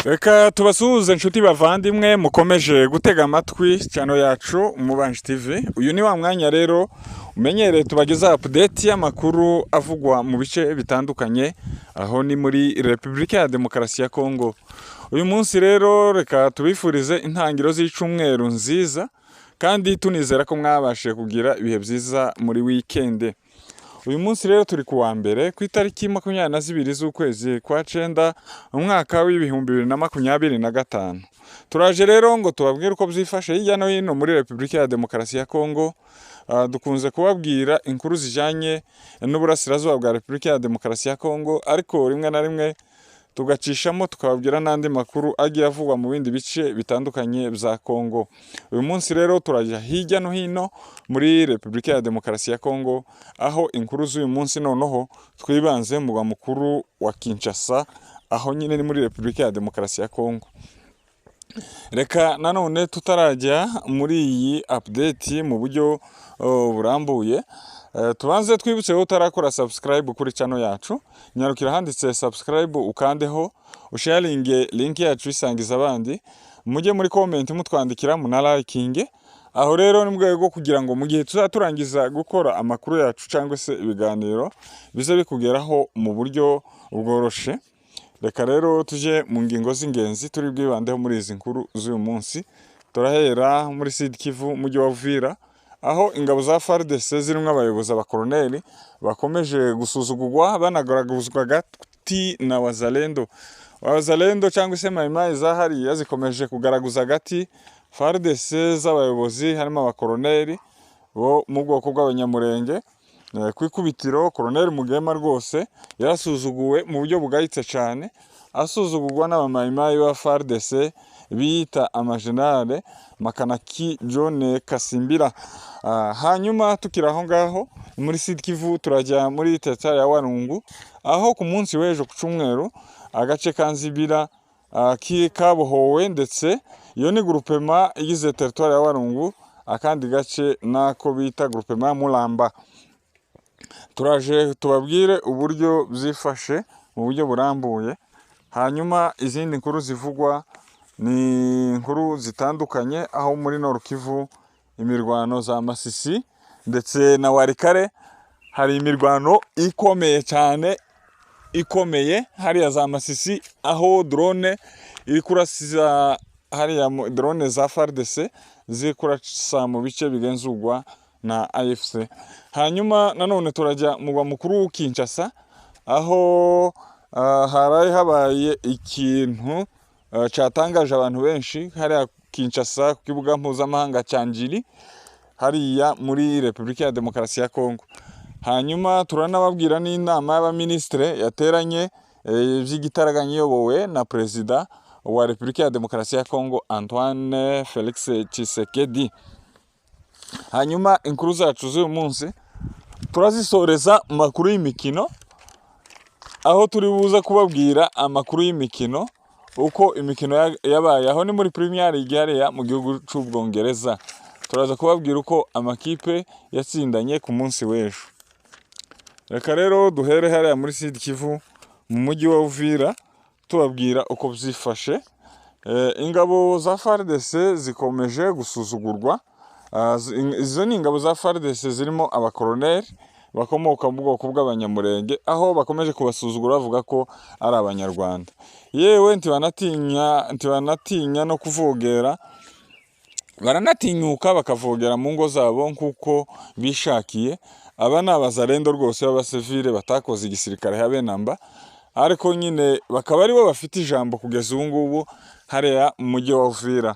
Reka tubasuhuze inshuti bavandimwe mukomeje gutega amatwi channel yacu Umubanji TV. Uyu ni wa mwanya rero umenyereye tubageza update y'amakuru avugwa mu bice bitandukanye, aho ni muri Repubulika ya Demokarasi ya Kongo. Uyu munsi rero reka tubifurize intangiriro z'icumweru nziza, kandi tunizera ko mwabashije kugira ibihe byiza muri weekend. Uyu munsi rero turi ku wa mbere ku itariki 22 z'ukwezi kwa cenda umwaka w'2025. Turaje rero ngo tubabwire uko byifashe hirya no hino muri Repubulika ya Demokarasi ya Kongo. Dukunze kubabwira inkuru zijanye n'uburasirazuba bwa Repubulika ya Demokarasi ya Kongo, ariko rimwe na rimwe tugacishamo tukababwira n'andi makuru agiye avugwa mu bindi bice bitandukanye bya Kongo. Uyu munsi rero turajya hirya no hino muri Repubulika ya Demokarasi ya Kongo, aho inkuru z'uyu munsi noneho twibanze mu murwa mukuru wa Kinshasa, aho nyine ni muri Repubulika ya Demokarasi ya Kongo. Reka nanone tutarajya muri iyi update mu buryo burambuye, tubanze twibutse wowe utarakora subscribe kuri channel yacu, nyarukira handitse subscribe ukandeho, usharinge link yacu isangiza abandi, mujye muri comment mutwandikira munalikinge. Aho rero ni mu rwego rwo kugira ngo mu gihe tuzaturangiza gukora amakuru yacu cyangwa se ibiganiro bize bikugeraho mu buryo bworoshe. Reka rero tujye mu ngingo z'ingenzi turi bwibandeho muri izi nkuru z'uyu munsi. Turahera muri Sud Kivu, mujyi wa Uvira, aho ingabo za FARDC zirimo abayobozi abakoroneri bakomeje gusuzugurwa banagaragazwa gati na Wazalendo. Wazalendo cyangwa se Maimai za hariya zikomeje kugaragaza gati FARDC z'abayobozi harimo abakoroneri bo mu bwoko bw'Abanyamurenge. Ku ikubitiro Koroneri Mugema rwose yarasuzuguwe mu buryo bugayitse cyane, asuzugurwa n'abamayimayi ba FARDC biyita amajenale Makanaki John Kasimbira. Hanyuma tukiri aho ngaho muri Sud Kivu turajya muri teritwari ya Warungu, aho ku munsi w'ejo ku cyumweru agace ka Nzibira kabohowe, ndetse iyo ni groupement igize teritwari ya Warungu, akandi gace nako bita groupement Mulamba. Turaje tubabwire uburyo byifashe mu buryo burambuye. Hanyuma izindi nkuru zivugwa ni inkuru zitandukanye, aho muri Nord Kivu imirwano za Masisi ndetse na Walikale hari imirwano ikomeye cyane, ikomeye hariya za Masisi, aho drone iri kurasiza hariya drone za FARDC ziri kurasa mu bice bigenzurwa na AFC. Hanyuma nanone turajya mu murwa mukuru Kinshasa, aho haraye habaye ikintu cyatangaje abantu benshi hariya Kinshasa ku kibuga mpuzamahanga cya Njili hariya muri Repubulika ya Demokarasi ya Kongo. Hanyuma turanababwira n'inama y'abaminisitire yateranye by'igitaraganya iyobowe na Perezida wa Repubulika ya Demokarasi ya Kongo Antoine Felix Tshisekedi. Hanyuma inkuru zacu z'uyu munsi turazisoreza mu makuru y'imikino, aho turi buze kubabwira amakuru y'imikino uko imikino yabaye, aho ni muri Premier League hariya mu gihugu c'Ubwongereza. Turaza kubabwira uko amakipe yatsindanye ku munsi w'ejo. Reka rero duhere hariya muri Sud Kivu mu mujyi wa Uvira tubabwira uko byifashe. Ingabo za FARDC zikomeje gusuzugurwa. Izo ni ingabo za FARDC zirimo abakoroneri bakomoka mu bwoko bw'Abanyamurenge, aho bakomeje kubasuzugura bavuga ko ari Abanyarwanda. Yewe ntibanatinya no kuvogera, baranatinyuka bakavogera mu ngo zabo nk'uko bishakiye. Aba ni abazalendo rwose b'abasivile batakoze igisirikare habe namba, ariko nyine bakaba aribo bafite ijambo kugeza ubu ngubu hariya mu mujyi wa Uvira.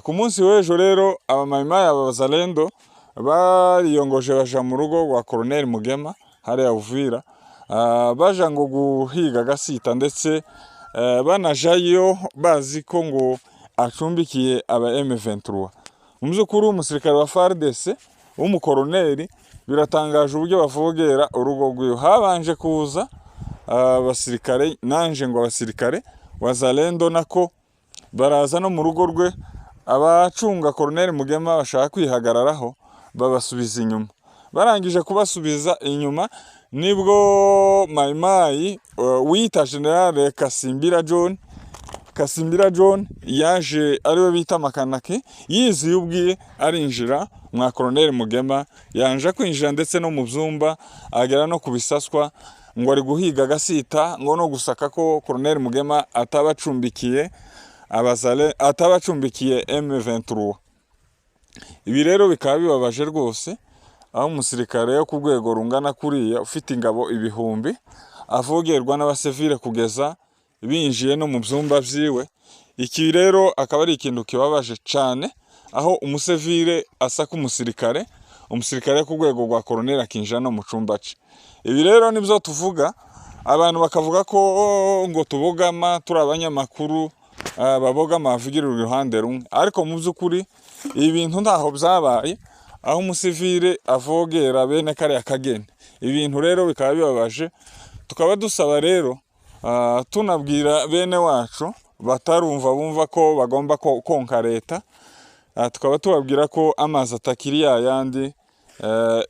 Ku munsi w'ejo rero abamayimayi abazalendo bariyongoje baja mu rugo rwa Koroneri Mugema hariya Uvira, baja ngo guhiga gasita, ndetse banajayo bazi ko ngo acumbikiye aba M23. Mu by'ukuri umusirikare wa FARDC w'umukoroneri biratangaje uburyo bavogera urugo rwiwe. Habanje kuza abasirikare, nanje ngo abasirikare wazalendo nako baraza no mu rugo rwe, abacunga Koroneri Mugema bashaka kwihagararaho babasubiza inyuma. Barangije kubasubiza inyuma nibwo Maimai wita General Kasimbira John. Kasimbira John yaje ariwe bita Makanaki, yiziye ubwiye arinjira mwa Colonel Mugema, yanja kwinjira ndetse no mu byumba agera no kubisaswa, ngo ari guhiga agasita, ngo no gusaka ko Colonel Mugema atabacumbikiye abazale, atabacumbikiye M23. Ibi rero bikaba bibabaje rwose, aho umusirikare wo ku rwego rungana kuriya ufite ingabo ibihumbi avogerwa n'abasivile kugeza binjiye no mu byumba byiwe. Iki rero akaba ari ikintu kibabaje cyane, aho umusivile asaka umusirikare, umusirikare ku rwego rwa koroneli akinjira no mu cyumba cye. Ibi rero nibyo tuvuga, abantu bakavuga ko ngo tubogama turi abanyamakuru babogama bavugira uruhande rumwe, ariko mu by'ukuri ibi bintu ntaho byabaye, aho umusivile avogera bene kariya kageni. Ibintu rero bikaba bibabaje, tukaba dusaba rero tunabwira bene wacu batarumva bumva ko bagomba konka leta, tukaba tubabwira ko amazi atakiri yayandi,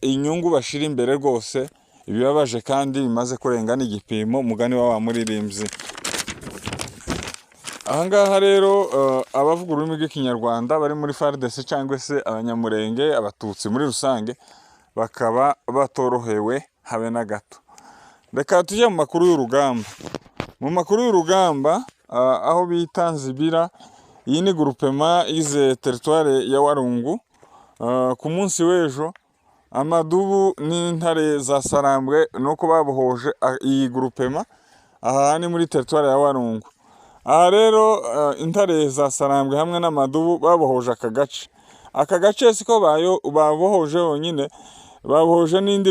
inyungu bashira imbere rwose ibibabaje kandi bimaze kurenga n'igipimo, mugani wa wa muririmbyi. Ahangaha rero abavuga ururimi rw'Ikinyarwanda bari muri FARDC cyangwa se Abanyamurenge, Abatutsi muri rusange, bakaba batorohewe habe na gato. Reka tujye mu makuru y'urugamba. Mu makuru y'urugamba aho bita Nzibira, iyi ni groupement ize territoire ya Warungu. Ku munsi w'ejo amadubu n'intare za Sarambwe nuko babohoje iyi groupement, aha ni muri territoire ya Warungu. Aha rero intare za Sarambwe hamwe n'amadubu babohoje aka gace. Aka gace siko bayo babohoje honyine, babohoje n'indi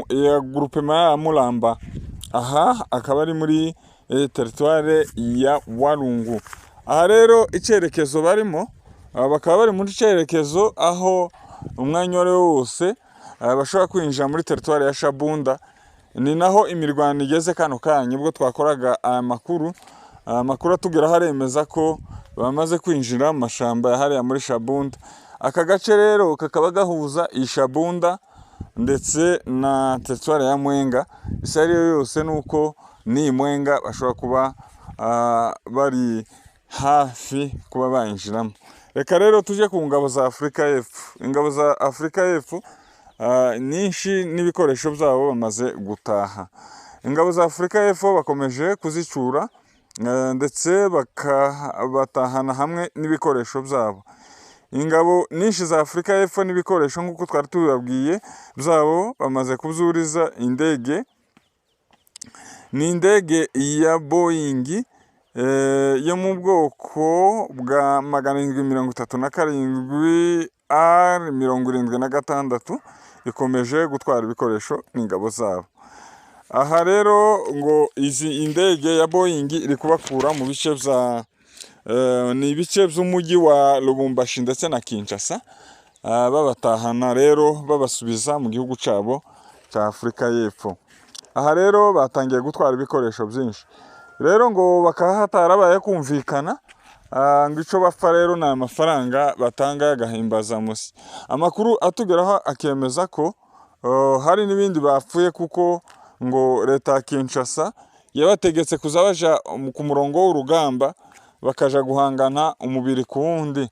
ya groupement ya Mulamba. Aha akaba ari muri territoire ya Warungu. Aha rero icyerekezo barimo, bakaba bari muri cyerekezo aho umwanya wari wose bashobora kwinjira muri territoire ya Shabunda. Ni naho imirwano igeze kano kanya ubwo twakoraga aya makuru. Amakuru atugeraho aremeza ko bamaze kwinjira mu mashamba ya hariya muri Shabunda. Aka gace rero kakaba gahuza iyi Shabunda ndetse na territoire ya Mwenga. Isi ariyo yose nuko ni Mwenga bashobora kuba bari hafi kuba bayinjiramo. Reka rero tujye ku ngabo za Afurika y'Epfo. Ingabo za Afurika y'Epfo nyinshi n'ibikoresho byabo bamaze gutaha. Ingabo za Afurika y'Epfo bakomeje kuzicura ndetse batahana hamwe n'ibikoresho byabo. Ingabo nyinshi za Afurika y'Epfo n'ibikoresho nk'uko twari tubibabwiye byabo bamaze kubyuriza indege. Ni indege ya Boeing yo mu bwoko bwa 737 R 76 ikomeje gutwara ibikoresho n'ingabo zabo. Aha rero ngo izi indege ya Boeing iri kubakura mu bice bya ni ibice by'umujyi wa Lubumbashi ndetse na Kinshasa, babatahana rero babasubiza mu gihugu cyabo cya Afurika y'Epfo. Aha rero batangiye gutwara ibikoresho byinshi. Rero ngo bakaba hatarabaye kumvikana, ngo ico bapfa rero ni amafaranga batanga y'agahimbazamusyi. Amakuru atugeraho akemeza ko hari n'ibindi bapfuye, kuko ngo leta ya Kinshasa yabategetse kuza baja ku murongo w'urugamba bakaja guhangana umubiri ku wundi.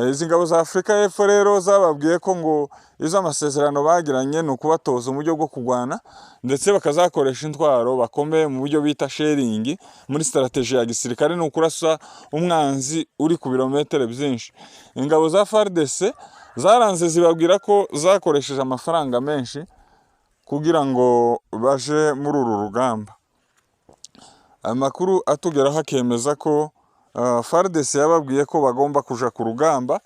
Izi ngabo za Afurika y'Epfo rero zababwiye ko ngo izo amasezerano bagiranye ni ukubatoza uburyo bwo kurwana, ndetse bakazakoresha intwaro bakomeye mu buryo bita sharing muri strategy ya gisirikare, ni ukurasa umwanzi uri ku birometero byinshi. Ingabo za FARDC zaranze zibabwira ko zakoresheje amafaranga menshi kugira ngo baje muri uru rugamba. Amakuru atugeraho akemeza ko FARDC yababwiye ko bagomba kuja ku rugamba,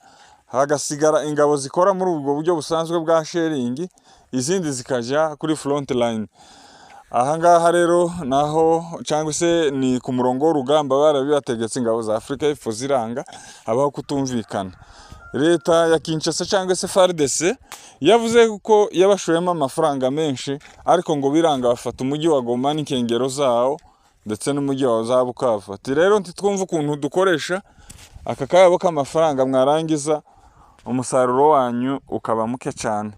hagasigara ingabo zikora muri ubwo buryo busanzwe bwa sharing, izindi zikaja kuri front line. Aha ngaha rero naho cyangwa se ni ku murongo w'urugamba barabibategetse, ingabo za Afurika y'Epfo ziranga, habaho kutumvikana. Leta ya Kinshasa cyangwa se FARDC yavuze ko yabashoyemo amafaranga menshi, ariko ngo biranga bafata umujyi wa Goma n'inkengero zawo ndetse n'umujyi wa za Bukavu. Ati rero ntitwumva ukuntu dukoresha aka kayabo k'amafaranga, mwarangiza umusaruro wanyu ukaba muke cyane.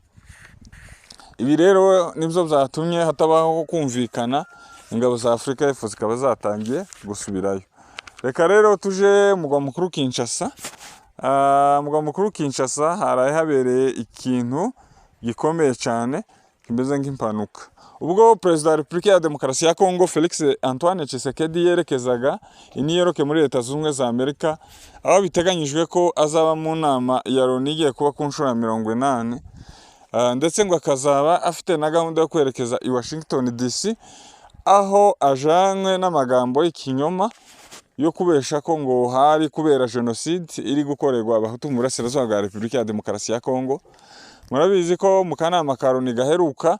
Ibi rero nibyo byatumye hatabaho kumvikana, ingabo za Afurika y'Epfo zikaba zatangiye gusubirayo. Reka rero tuje mugwa mukuru Kinshasa. Mugwa mukuru Kinshasa haraye habereye ikintu gikomeye cyane kimeze nk'impanuka. Ubwo Perezida wa Repubulika ya Demokarasi ya Kongo Felix Antoine Tshisekedi yerekezaga i New York muri Leta Zunze Ubumwe za Amerika, aho biteganyijwe ko azaba mu nama ya Loni igiye kuba ku nshuro ya 80, ndetse ngo akazaba afite na gahunda yo kwerekeza i Washington DC, aho ajanywe n'amagambo y'ikinyoma yo kubesha ko ngo hari kubera jenoside iri gukorerwa Abahutu mu burasirazuba bwa Repubulika ya Demokarasi ya Kongo. Murabizi ko mu kanama ka Loni gaheruka,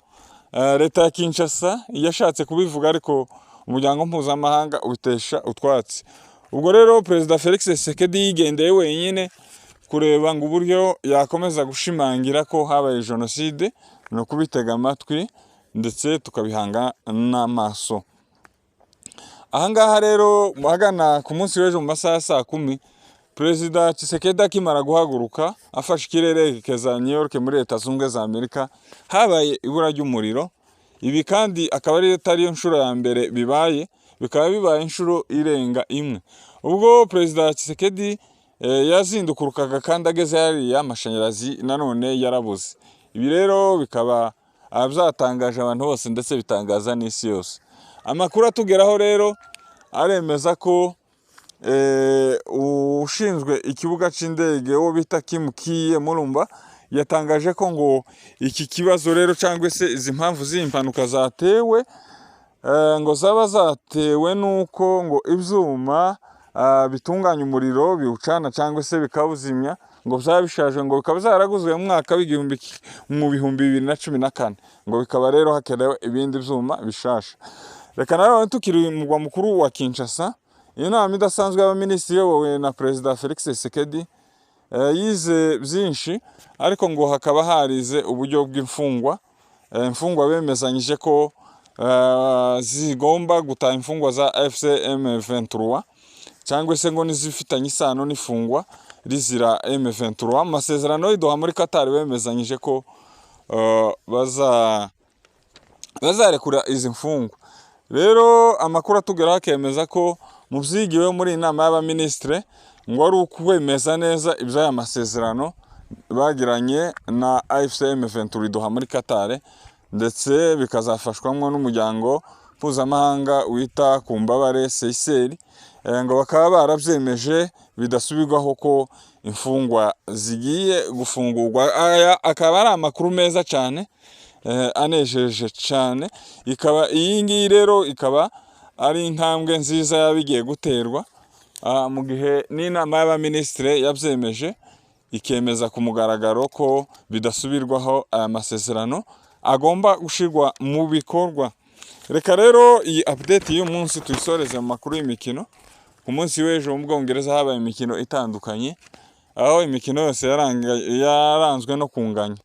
leta ya Kinshasa yashatse kubivuga, ariko umuryango mpuzamahanga ubitesha utwatsi. Ubwo rero Perezida Felix Tshisekedi yigendeye wenyine kureba ngo uburyo yakomeza gushimangira ko habaye jenoside, ni ukubitega amatwi ndetse tukabihanga n'amaso. Ahangaha rero ahagana ku munsi w'ejo mu masaha ya saa 10, Perezida Tshisekedi akimara guhaguruka afashe ikirere yerekeza New York muri Leta Zunze Ubumwe za Amerika, habaye ibura ry'umuriro. Ibi kandi akaba ari atari yo nshuro ya mbere bibaye, bikaba bibaye inshuro irenga imwe. Ubwo Perezida Tshisekedi yazindukurukaga kandi ageze hariya, amashanyarazi nanone yarabuze. Ibi rero bikaba byatangaje abantu bose ndetse bitangaza n'isi yose. Amakuru atugeraho rero aremeza ko ushinzwe ikibuga c'indege wo bita Kim Kiye Murumba yatangaje ko ngo iki kibazo rero cyangwa se izi mpamvu z'iyi mpanuka zatewe, ngo zaba zatewe nuko ngo ibyuma bitunganya umuriro biwucana cyangwa se bikawuzimya ngo byaba bishaje, ngo bikaba byaraguzwe mu mwaka mu 2014, ngo bikaba rero hakenewe ibindi byuma bishasha. Reka nawe tukiri mu mugwa mukuru wa Kinshasa, inama idasanzwe y'abaminisitiri iyobowe na Perezida Felix Tshisekedi yize byinshi, ariko ngo hakaba harize uburyo bw'imfungwa. Imfungwa bemezanyije ko zigomba gutaha, imfungwa za AFC M23 cyangwa se ngo n'izifitanye isano n'ifungwa rizira M23. Amasezerano y'i Doha muri Qatar bemezanyije ko bazarekura izi mfungwa. Rero amakuru atugeraho akemeza ko mu byigiwe muri iyi nama y'abaminisitiri ngo ari ukwemeza neza iby'aya masezerano bagiranye na AFC M23 i Doha muri Qatar, ndetse bikazafashwamo n'umuryango mpuzamahanga wita ku mbabare CICR, ngo bakaba barabyemeje bidasubirwaho ko imfungwa zigiye gufungurwa. Aya akaba ari amakuru meza cyane, anejeje cyane. Ikaba iyi ngiyi rero ikaba ari intambwe nziza yaba igiye guterwa, mu gihe n'inama y'abaminisitiri yabyemeje ikemeza ku mugaragaro ko bidasubirwaho aya masezerano agomba gushyirwa mu bikorwa. Reka rero iyi update y'uyu munsi tuyisoreze mu makuru y'imikino. Ku munsi w'ejo mu Bwongereza habaye imikino itandukanye, aho imikino yose yaranzwe no kunganya.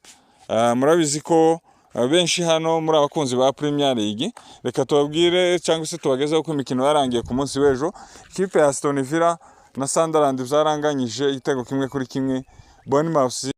Murabizi ko benshi hano muri abakunzi ba Premier League. Reka tubabwire cyangwa se tubagezeho ko imikino yarangiye ku munsi w'ejo. Ikipe ya Aston Villa na Sunderland byaranganyije igitego 1-1. Bournemouth